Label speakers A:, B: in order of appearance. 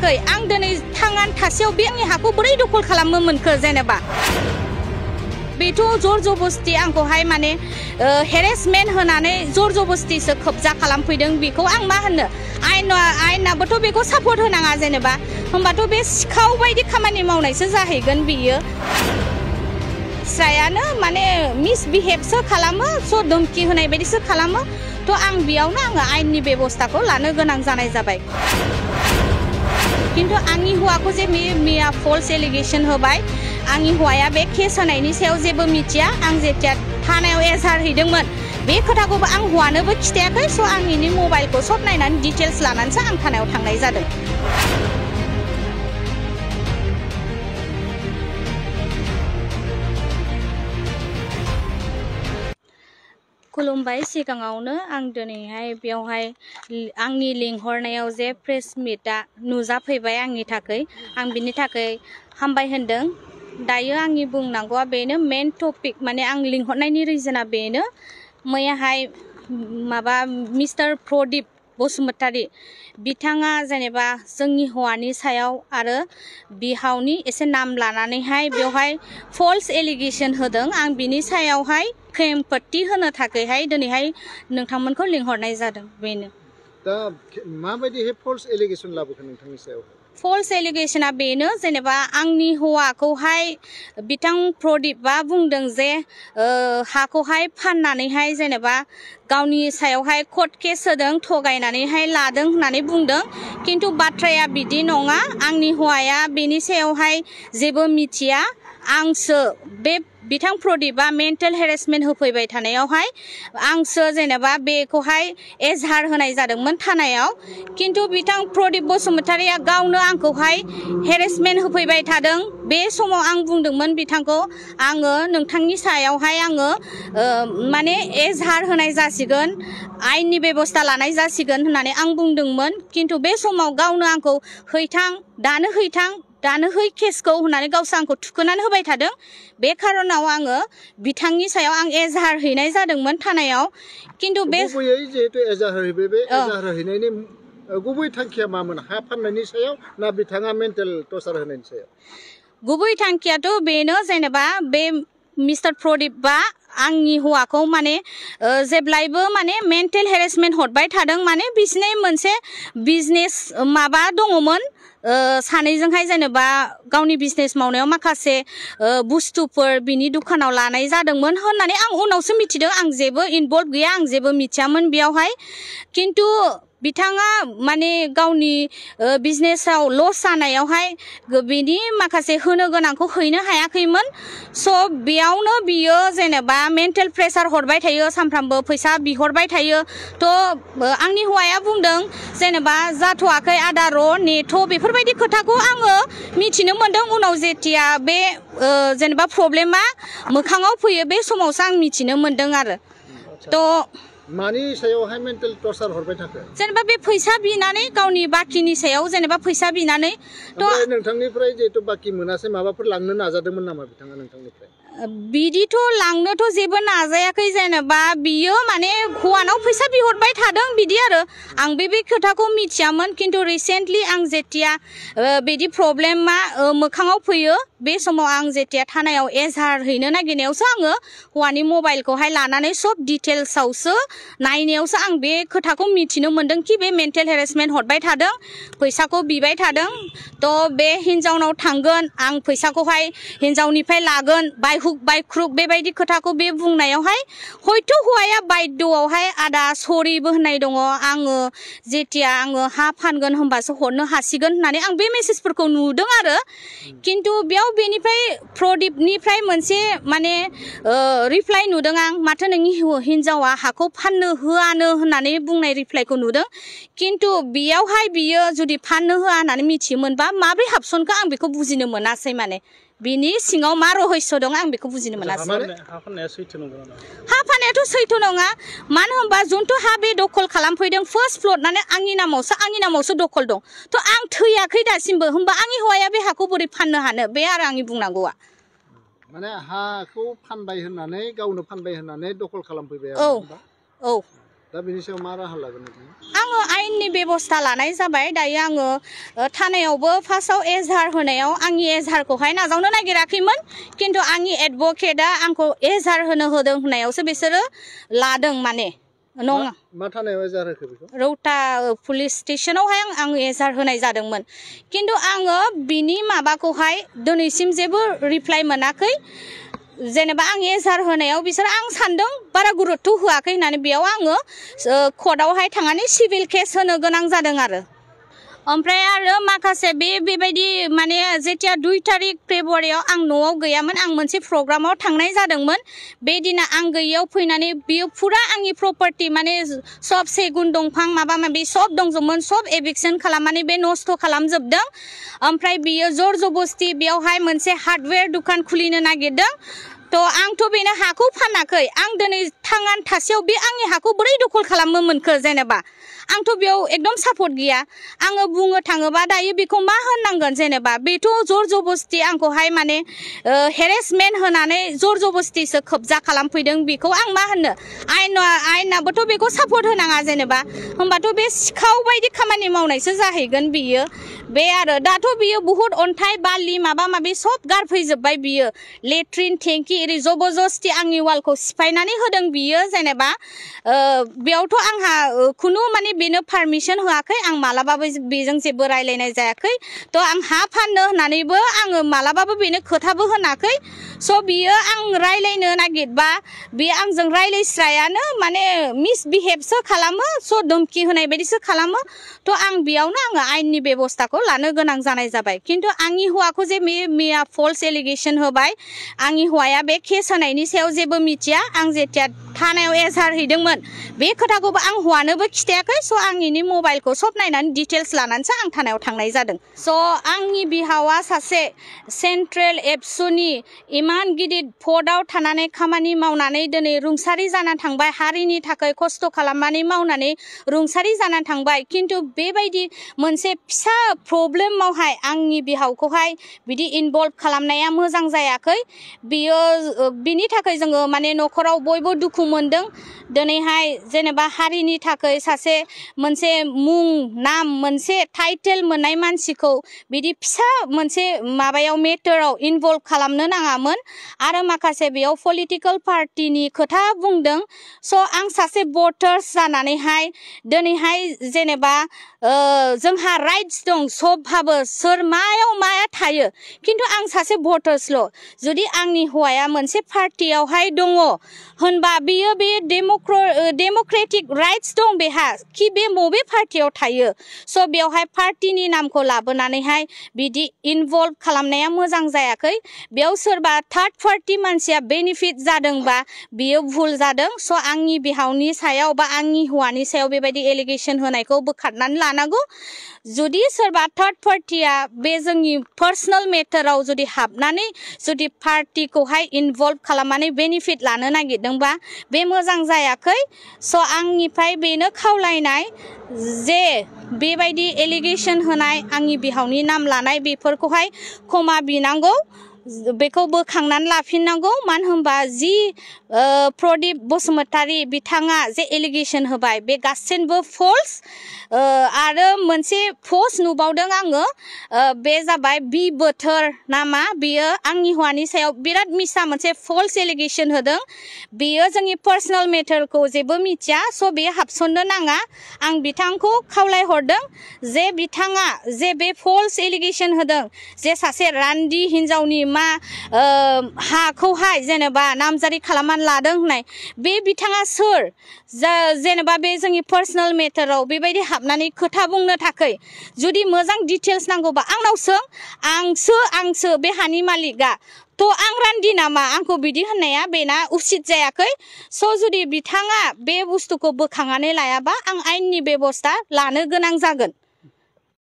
A: थायाखै आं दिनै थांनानै थासेयाव बे आंनि हाखौ बोरै दखल खालामनो मोनखो जेनेबा बेथ' जर जबस्ति आंखौहाय माने हेरेसमेन्ट होनानै जर जबस्तिसो खबजा खालामफैदों बेखौ आं मा होननो आयेनाबोथ' बेखौ सापर्ट होनाङा जेनेबा होमबाथ' बे सिखाव बायदि खामानि मावनायसो जाहैगोन बियो स्रायानो माने मिसबिहेभसो खालामो स' धमकि होनाय बायदिसो खालामो थ' आं बेयावनो आङो आयेननि बेबस्थाखौ लानो गोनां जानाय जाबाय किन्तु आंनि हौवाखौ जे मिया फल्स एलिगेशन होबाय आंनि हौवाया बे केस होनायनि सायाव जेबो मिथिया आं जेतिया थानायाव एजाहार हैदोंमोन बे खोथाखौबो आं हौवानोबो खिथायाखै स' आंनि मबाइलखौ सब नायनानै डिटेल्स लानानैसो आं थानायाव थांनाय जादों खुलुमबाय सिगाङावनो आं दिनैहाय बेवहाय आंनि लिंहरनायाव जे प्रेस मिटआ नुजाफैबाय आंनि थाखाय आं बिनि थाखाय हामबाय होनदों दायो आंनि बुंनांगौआ बेनो मेन टपिक माने आं लिंहरनायनि रिजोना बेनो मैयाहाय माबा मिस्टार प्रदीप बसुमतारी बिथाङा जेनेबा जोंनि हौवानि सायाव आरो बिहावनि एसे नाम लानानैहाय बेवहाय फल्स एलिगेशन होदों आं बिनि सायावहाय खेमपट्टि होनो थाखायहाय दिनैहाय नोंथांमोनखौ लिंहरनाय जादों बेनो
B: दा माबायदिहाय फल्स एलिगेशन लाबोखो नोंथांनि सायाव
A: फल्स एलिगेशना बेनो जेनेबा आंनि हौवाखौहाय बिथां प्रदीपआ बुंदों जे हाखौहाय फाननानैहाय जेनेबा गावनि सायावहाय कोर्ट केस होदों थगायनानैहाय लादों होननानै बुंदों किन्तु बाथ्राया बिदि नङा आंनि हौवाया बेनि सायावहाय जेबो मिथिया आंसो बे बिथां प्रदीपआ मेन्टेल हेरेसमेन्ट होफैबाय थानायावहाय आंसो जेनेबा बेखौहाय एजाहार होनाय जादोंमोन थानायाव किन्तु बिथां प्रदीप बसुमतारीया गावनो आंखौहाय हेरेसमेन्ट होफैबाय थादों बे समाव आं बुंदोंमोन बिथांखौ आङो नोंथांनि सायावहाय आङो माने एजाहार होनाय जासिगोन आयेननि बेबस्था लानाय जासिगोन होननानै आं बुंदोंमोन किन्तु बे समाव गावनो आंखौ दानो है केसखौ होननानै गावसो आंखौ थुखोनानै होबाय थादों बे खारनाव आङो बिथांनि सायाव आं एजाहार हैनाय जादोंमोन थानायाव किन्तु बे
B: गुबैयै जिहेतु एजाहार हैबाय बे एजाहार हैनायनि गुबै थांखिया मामोन हा फाननायनि सायाव ना बिथाङा मेन्टेल टर्चार होनायनि सायाव
A: गुबै थांखियाथ' बेनो जेनेबा बे मिस्टार प्रदीपआ आंनि हौवाखौ माने जेब्लायबो माने मेन्टेल हेरेसमेन्ट हरबाय थादों माने बिसिनि मोनसे बिजनेस माबा दङमोन सानैजोंहाय जेनेबा गावनि बिजनेस मावनायाव माखासे बुस्थुफोर बिनि दुखानाव लानाय जादोंमोन होननानै आं उनावसो मिथिदों आं जेबो इनभल्भ गैया आं जेबो मिथियामोन बेयावहाय किन्तु बिथाङा माने गावनि बिजनेसाव लस जानायावहाय बिनि माखासे होनो गोनांखौ हैनो हायाखैमोन स' बेयावनो बियो जेनेबा मेन्टेल प्रेसार हरबाय थायो सानफ्रामबो फैसा बिहरबाय थायो थ' आंनि हौवाया बुंदों जेनेबा जाथ'वाखै आदा र' नेथ' बेफोरबायदि खोथाखौ आङो मिथिनो मोनदों उनाव जेतिया बे जेनेबा प्रब्लेमा मोखाङाव फैयो बे समावसो आं मिथिनो मोनदों आरो थ'
B: मानि सायावहाय मेन्टेल टर्चार हरबाय थाखो
A: जेनेबा बे फैसा बिनानै गावनि बाखिनि सायाव जेनेबा फैसा बिनानै
B: थ' नोंथांनिफ्राय जिहेतु बाखि मोनासै माबाफोर लांनो नाजादोंमोन नामा बिथाङा नोंथांनिफ्राय
A: बिदिथ' लांनोथ' जेबो नाजायाखै जेनेबा बियो माने हौवानाव फैसा बिहरबाय थादों बिदि आरो आं बे खोथाखौ मिथियामोन किन्तु रिसेन्टलि आं जेतिया बिदि प्रब्लेमा मोखाङाव फैयो बे समाव आं जेतिया थानायाव एजाहार हैनो नागिरनायावसो आङो हौवानि मबाइलखौहाय लानानै सब डिटेल्सआवसो नायनायावसो आं बे खोथाखौ मिथिनो मोनदों कि बे मेन्टेल हेरेसमेन्ट हरबाय थादों फैसाखौ बिबाय थादों थ' बे हिन्जावनाव थांगोन आं फैसाखौहाय हिन्जावनिफ्राय लागोन बायहुक बायख्रुक बेबायदि खोथाखौ बे बुंनायावहाय हयथ' हौवाया बायद'आवहाय आदा सरिबो होननाय दङ आङो जेतिया आङो हा फानगोन होमबासो हरनो हासिगोन होननानै आं बे मेसेजफोरखौ नुदों आरो किन्तु बेयाव बेनिफ्राय प्रदीपनिफ्राय मोनसे माने रिप्लाइ नुदों आं माथो नोंनि हिन्जावा हाखौ फाननो होआनो होननानै बुंनाय रिप्लाइखौ नुदों किन्तु बेयावहाय बियो जुदि फाननो होआ होननानै मिथियोमोनबा माब्रै हाबसनखो आं बेखौ बुजिनो मोनासै माने बिनि सिङाव मा रहस्य दं आं बेखौ बुजिनो मोनासै
B: हा फाननाया सैथो नंगौ
A: हा फाननायाथ' सैथो नङा मानो होनबा जोंथ' हा बे दखल खालामफैदों फार्स्ट फ्ल'र माने आंनि नामावसो दखल दं थ' आं थैयाखै दासिमबो होमबा आंनि हौवाया बे हाखौ बोरै फाननो हानो बे आरो आंनि बुंनांगौआ
B: माने हाखौ फानबाय होननानै गावनो फानबाय होननानै दखल खालामफैबाय
A: औ
B: दा बिनि सायाव मा राहा लागोन नोंथाङा?
A: आङो आयेननि बेबस्था लानाय जाबाय। दायो आङो थानायावबो फार्स्टआव एजाहार होनायाव आंनि एजाहारखौहाय नाजावनो नागिराखैमोन, खिन्थु आंनि एडभकेटआ आंखौ एजाहार होदों होननायावसो बिसोरो लादों माने। नङा,
B: मा थानायाव एजाहार होखो बेखौ?
A: रौता पुलिस स्टेशनावहाय आं एजाहार होनाय जादोंमोन, खिन्थु आङो बिनि माबाखौहाय दिनैसिम जेबो रिप्लाइ मोनाखै। जेनेबा आं एजाहार होनायाव बिसोर आं सानदों बारा गुरुत्व होआखै होननानै बेयाव आङो कर्टआवहाय थांनानै सिभिल केस होनो गोनां जादों आरो। ओमफ्राय आरो माखासे बेबायदि माने जेथिया 2 तारिख फेब्रुवारियाव आं न'आव गैयामोन, आं मोनसे प्रग्रामाव थांनाय जादोंमोन। बे दिना आं गैयियाव फैनानै बियो फुरा आंनि प्रपार्टि माने सब सेगुन दंफां माबा माबि सब दंजोबोमोन, सब एभिक्सन खालामनानै बे नस्थ' खालामजोबदों। ओमफ्राय बियो जर जबस्ति बेयावहाय मोनसे हार्डवेयर दुखान खुलिनो नागिरदों। आंथ' बेनो हाखौ फानाखै। आं दिनै थांनानै थासेयाव बे आंनि हाखौ बोरै दखल खालामनो मोनखो? जेनेबा आंथ' बेयाव एकदम सापर्ट गैया। आङो बुंनो थाङोबा दायो बेखौ मा होननांगोन? जेनेबा बेथ' जर जबस्ति आंखौहाय माने हेरेसमेन्ट होनानै जर जबस्तिसो कब्जा खालामफैदों। बेखौ आं मा होननो? आयेनाबोथ' बेखौ सापर्ट होनाङा जेनेबा। होमबाथ' बे सिखाव बायदि खामानि मावनायसो जाहैगोन बियो। बे आरो दाथ' बियो बुहुत अन्थाइ बालि माबा माबि सब गारफैजोब्बाय बियो। लेट्रिन टेंकि एरै जबरदस्ति आंनि वालखौ सिफायनानै होदों बियो। जेनेबा बेयावथ' आंहा खुनु माने बेनो पारमिसन होआखै। आं मालाबाबो बेजों जेबो रायलायनाय जायाखै। आं हा फाननो होननानैबो आङो मालाबाबो बेनो खोथाबो होनाखै। बियो आं रायलायनो नागिरबा बे आंजों रायलायस्रायानो माने मिसबिहेभसो खालामो। धमकि होनाय बायदिसो खालामो। आं बेयावनो आङो आयेननि बेबस्थाखौ लानो गोनां जानाय जाबाय। खिन्थु आंनि हौवाखौ जे मैया फल्स एलिगेसन होबाय, आंनि हौवाया बे केस होनायनि सायाव जेबो मिथिया। आं जेथिया थानायाव एजाहार हैदोंमोन बे खोथाखौबो आं हौवानोबो खिथायाखै। आंनि मबाइलखौ सब नायनानै डिटेल्स लानानैसो आं थानायाव थांनाय जादों। आंनि बिहावा सासे सेन्ट्रेल एबसुनि इमान गिदिर पदआव थानानै खामानि मावनानै दिनै रुंसारि जाना थांबाय। हारिनि थाखाय खस्थ' खालामनानै मावनानै रुंसारि जाना थांबाय। खिन्थु बेबायदि मोनसे फिसा प्रब्लेमावहाय आंनि बिहावखौहाय बिदि इनभल्भ खालामनाया मोजां जायाखै। बिनि थाखाय जोङो माने न'खराव बयबो दुखु मोनदों। दिनैहाय जेनेबा हारिनि थाखाय सासे मोनसे मुं नाम मोनसे टाइटेल मोननाय मानसिखौ बिदि फिसा मोनसे माबायाव मेटाराव इनभल्भ खालामनो नाङामोन। आरो माखासे बेयाव पलिटिकेल पार्टिनि खोथा बुंदों। आं सासे भटार्स जानानैहाय दिनैहाय जेनेबा जोंहा राइट्स दं सबहाबो, सोर मायाव माया थायो। खिन्थु आं सासे भटार्सल'। जुदि आंनि हौवाया मोनसे पार्टियावहाय दङ होनबा बियो बे डेम'क्रेटिक राइट्स दं बेहा कि बे बबे पार्टियाव थायो। बेयावहाय पार्टिनि नामखौ लाबोनानैहाय बिदि इनभल्भ खालामनाया मोजां जायाखै। बेयाव सोरबा थार्ड पार्टि मानसिया बेनिफिट जादोंबा बियो भुल जादों। आंनि बिहावनि सायाव बा आंनि हौवानि सायाव बेबायदि एलिगेसन होनायखौ बोखारनानै लानांगौ। जुदि सोरबा थार्ड पार्टिया बे जोंनि पार्सनेल मेटाराव जुदि हाबनानै जुदि पार्टिखौहाय इनभल्भ खालामनानै बेनिफिट लानो नागिरदोंबा बे मोजां जायाखै। आंनिफ्राय बेनो खावलायनाय जे बेबायदि एलिगेसन होनाय आंनि बिहावनि नाम लानाय बेफोरखौहाय क्षमा बिनांगौ, बेखौ बोखांनानै लाफिननांगौ। मानो होनबा जि प्रदीप बसुमतारी बिथाङा जे एलिगेसन होबाय बे गासैबो फल्स। आरो मोनसे पस्ट नुबावदों आङो, बे जाबाय बि बोथोर नामा, बियो आंनि हौवानि सायाव बिराद मिसा मोनसे फल्स एलिगेसन होदों। बियो जोंनि पार्सनेल मेटारखौ जेबो मिथिया। बेयो हाबसननो नाङा। आं बिथांखौ खावलायहरदों जे बिथाङा जे बे फल्स एलिगेसन होदों जे सासे रान्दि हिनजावनि मा हाखौहाय जेनेबा नामजारि खालामनानै लादों होननाय, बे बिथाङा सोर? जेनेबा बे जोंनि पार्सनेल मेटाराव बेबायदि हाबनानै खोथा बुंनो थाखाय। जुदि मोजां डिटेल्स नांगौबा आंनाव सों। आंसो बे हानि मालिकआ। आं रान्दि नामा? आंखौ बिदि होननाया बेना उचित जायाखै। जुदि बिथाङा बे बुस्थुखौ बोखांनानै लायाबा आं आयेननि बेबस्था लानो गोनां जागोन।